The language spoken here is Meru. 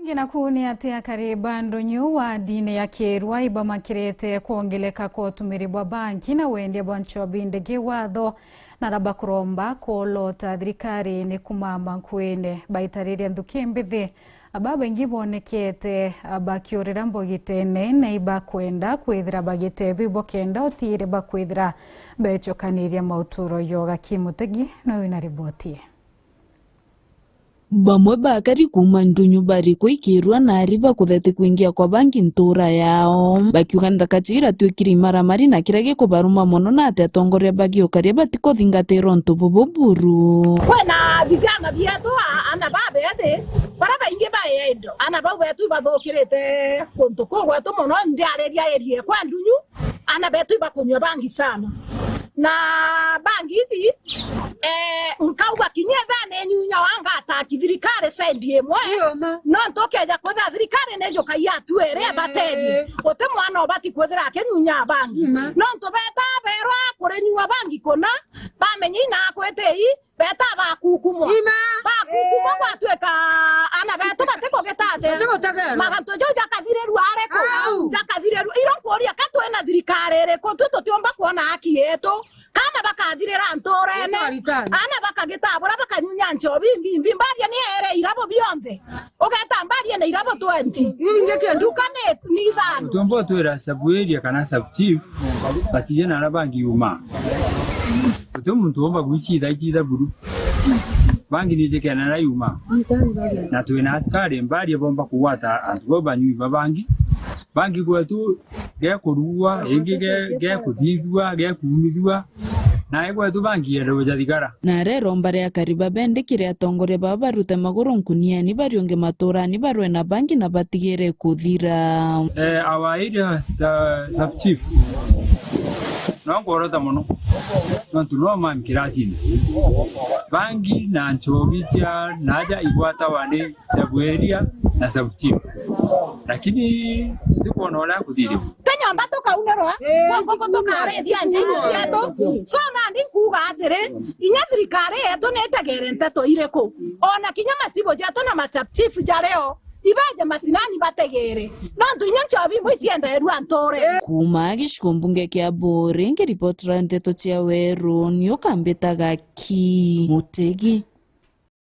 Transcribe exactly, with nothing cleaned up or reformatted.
Ingi naku ni ati akari ba ndunyu wa ndini ya Kirwa ibamakirite kwongeleka kwa utumiri bwa banki na wendia bwa nchobi ndigi watho, na bakuromba kwolota thirikari ni kumama nkuine. Baitariria nthuki mbithi, aba baingi bonekete bakiurira mbogitene na ibakwenda kwithira bagitethua ibo kenda utiiri bakwithira becokaniria mauturo yoga. Kimutegi no wina riboti. Bamwe bakari kuuma ndunyu bari kuikirua nari bakutheti kwingia kwa bangi ntuura yao, bakiuga nthaka cio iratuikire imaramari na kiria gikubaruma mono na ati atongoria bagiukaria batikuthingatira untu bubu buru. Kwina vijana bietu, a-, ana babethi, baria baingi bae indo. Ana bau betu ibathukirite kuntu kugwetu mono, ndiariria area kwa ndunyu. Ana betu ibakunywa bangi sana. Na bangi ici, eh, nkauga kinya etha ni nyunya wa ngataki thirikari sendi imwe. Iyo ma. Nontu ukeja kwithira thirikari ni njukai atuere, eh, batethie. Guti mwana ubati kwithira akinyunya bangi. Ima. Nontu beta berwa kurinyua bangi kuna, bamenya inakwiti ii, beta bakukumwa. Ima. Bakukumwa, eh, gwatuika ana betu batikugitate. Batigutegerwa. Magantu jau jakathirirua ariku? Au. Jakathirirua. Iro nkuria ka twina thirikari iriku? Tu tutiumba kwona haki yetu. Kana bakathirira nturene. Nitwaritana. Ana bakagitabura, bakanyunya nchobi mbimbi. Mbaria ni ere irabo bionthe. Ugeta mbaria na irabo twenty. Iu ingi kenda. Nduka ni, ni ithano. Utumba utwira sub area kana sub chief, batije na ara bangi uma. Guti muntu umba gwicitha icitha buru. Bangi ni jikena na yuma. Na twina askari mbaria bomba kugwata antu bau banyui ba bangi. Bangi gwetu gekurugwa, ingi ge-, gekuthithua, gekuumithua. Na igwetu bangi ende guja thigara. Na areromba ria kariba bendikire atongoria baba barute maguru nkuniani bariunge maturani barwe na bangi na batigire kuthira. Eh, our area sa-, sub chief. No ngorota mono. Nontu no man kirasini. Bangi na nchobi cia naja igwatawa ni sub area na sub chief. Lakini tikwona uria kuthiri. Ti nyomba tukaunirwa, eh, kwa nguku tukarithia njini cietu. So nandi nkuuga atiri, inya thirikari yetu ni itegere nteto iriku? Ona kinya macibu jetu na ma sub chief jario, ibeje macinani bategere. Nontu inya nchobi imwe icienderua nture. Kuuma gicigo mbunge kia Buuri, ngiripotera nteto cia Weru, ni ukambitaga Ki Mutegi.